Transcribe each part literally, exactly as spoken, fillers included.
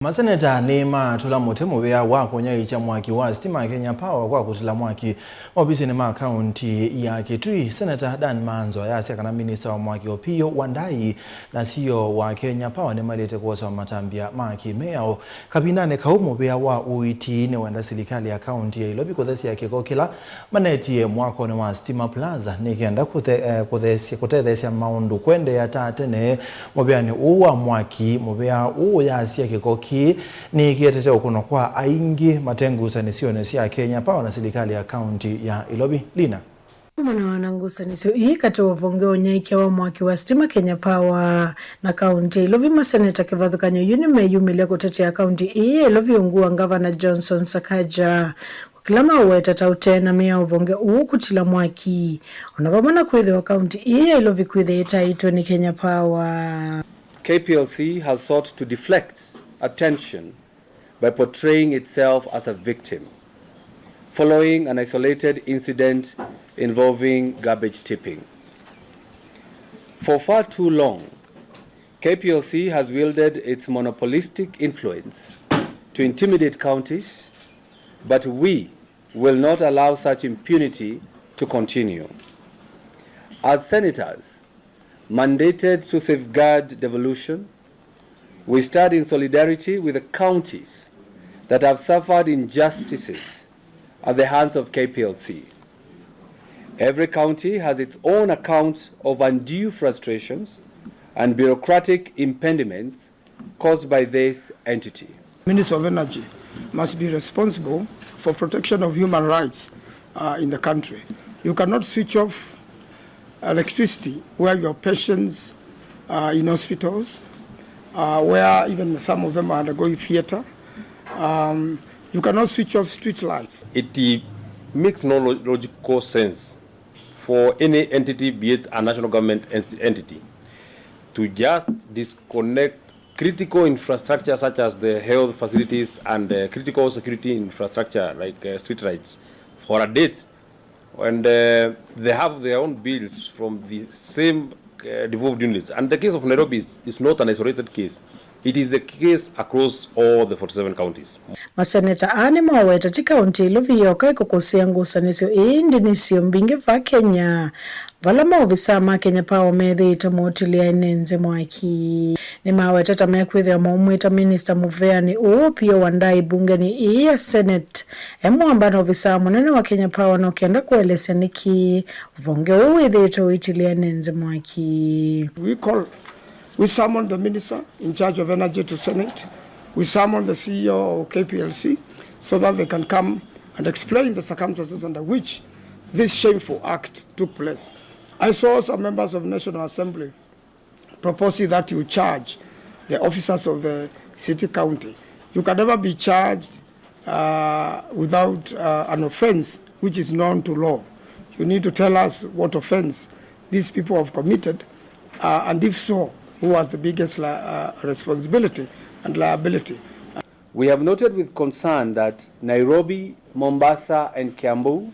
Maseneta nĩmatũla mũtĩ mũvĩa wa kũnyaĩĩkya mwaki wa sitima Kenya Power kwa kũtila mwaki maovisinĩ ma kaunti ya Kitui. Seneta Dan Maanzo ayasya kana minista wa mwaki Opiyo Wandayi na C E O wa Kenya Power nĩmaĩlĩte kwosewa matambya ma kĩmĩao. Kavindanĩ kau, mũvĩa wa ũiiti nĩwenda silikalĩ ya kaunti ya Ilovi kũthesya kĩko kĩla manetie mwakonĩ wa Stima Plaza nĩ kenda kũte-, eh, kũthesya, kũtetheesya maũndũ kũendeea ta tene mũvĩanĩ ũũ wa mwaki. Mũvĩa ũũ ũyasya kĩko kĩĩ nĩkĩetete ũkũno kwa aingĩ mate ngusanĩsyonĩ sya Kenya Power na silikalĩ ya kaunti ya Ilovi. Lina. Kumana na ngusanĩsyo ii katĩ wa ũvonge wa ũnyaĩĩkya wa mwaki wa sitima Kenya Power na kaunti ya Ilovi, maseneta kĩvathũkany'o yu nĩmeyumĩlya kũtetea kaunti ii ya Ilovi ungu wa Ngavana Johnson Sakaja. Kwa kĩla maũweta ta ũtee na mĩa ũvonge ũũ kũtila mwaki, o na vamwe na kwĩthĩwa kaunti ii ya Ilovi kwĩthĩa ĩtaĩtwe nĩ Kenya Power. K P L C has sought to deflect attention by portraying itself as a victim following an isolated incident involving garbage tipping. For far too long, K P L C has wielded its monopolistic influence to intimidate counties, but we will not allow such impunity to continue. As senators mandated to safeguard devolution, we stand in solidarity with the counties that have suffered injustices at the hands of K P L C. Every county has its own account of undue frustrations and bureaucratic impediments caused by this entity. Minister of Energy must be responsible for protection of human rights, uh, in the country. You cannot switch off electricity where your patients are in hospitals, uh, where even some of them are undergoing theater. Um, you cannot switch off street lights. It, uh, makes no lo-, logical sense for any entity, be it a national government ent-, entity, to just disconnect critical infrastructure such as the health facilities and, uh, critical security infrastructure like, uh, street lights for a date, and, uh, they have their own bills from the same, uh, devolved units. And the case of Nairobi is, is not an isolated case. It is the case across all the forty-seven counties. Maseneta aa nĩmaweta ti kaunti ya Ilovi yoka ĩkũkũsĩa ngusanĩsyo ii, ĩndĩ nĩ syĩndũ mbingĩ va Kenya, vala maovisaa ma Kenya Power methĩĩtwe maũtilĩae nĩ nzĩ mwaki. Nĩmaweta ta mekwĩthĩwa maumwĩta minista mũvĩanĩ ũũ Opiyo Wandayi mbungenĩ ii ya Senate, e mũamba na ovisaa mũnene wa Kenya Power no kenda kũelesya nĩkĩ ũvonge ũũ wĩthĩĩtwe ũitilĩae nĩ nzĩ mwaki. We call We summoned the minister in charge of energy to Senate. We summoned the C E O of K P L C so that they can come and explain the circumstances under which this shameful act took place. I saw some members of National Assembly proposing that you charge the officers of the city county. You can never be charged uh, without, uh, an offense which is known to law. You need to tell us what offense these people have committed, uh, and if so, who has the biggest li-, uh, responsibility and liability. We have noted with concern that Nairobi, Mombasa, and Kiambu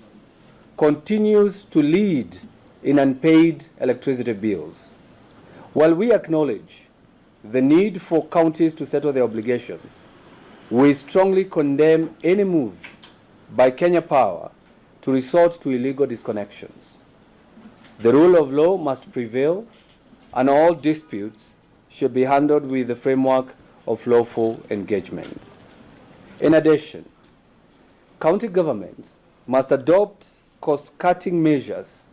continues to lead in unpaid electricity bills. While we acknowledge the need for counties to settle their obligations, we strongly condemn any move by Kenya Power to resort to illegal disconnections. The rule of law must prevail, and all disputes should be handled with the framework of lawful engagements. In addition, county governments must adopt cost-cutting measures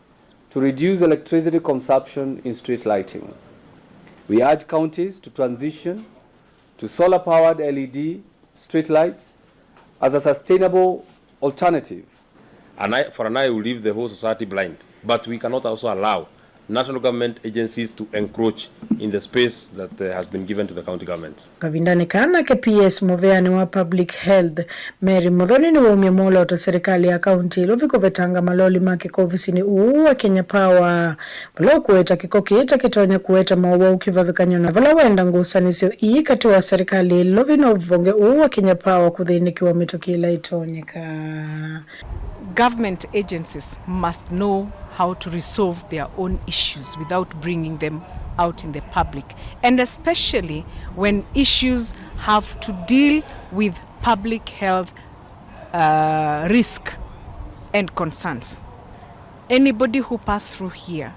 to reduce electricity consumption in street lighting. We urge counties to transition to solar-powered L E D streetlights as a sustainable alternative. An eye for an eye will leave the whole society blind, but we cannot also allow national government agencies to encroach in the space that, uh, has been given to the county governments. Kavindanĩ kaa nake P S mũvĩanĩ wa Public Health, Mary Muthoni nĩwaumya mwolooto serikali ya kaunti ya Ilovi kũvetanga maloli ma kĩko ovisinĩ ũũ wa Kenya Power, vala ũkũweta kĩko kĩĩ ta kĩtonya kũweta maũwau kĩvathũkany'o na vala wenda ngusanĩsyo ii katĩ wa serikali ya Ilovi na ũvonge ũũ wa Kenya Power kũthĩnĩkĩwa mĩtũkĩ ĩla ĩtonyeka. Government agencies must know how to resolve their own issues without bringing them out in the public, and especially when issues have to deal with public health uh, risk and concerns. Anybody who passed through here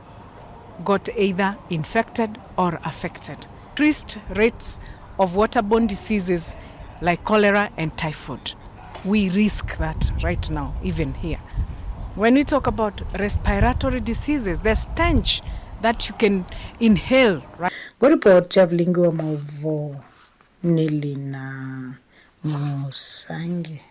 got either infected or affected. Increased rates of waterborne diseases like cholera and typhoid. We risk that right now, even here. When we talk about respiratory diseases, the stench that you can inhale, right? Ngũripoti ya vilingi wa maũvoo nĩ Lina Mũsangi.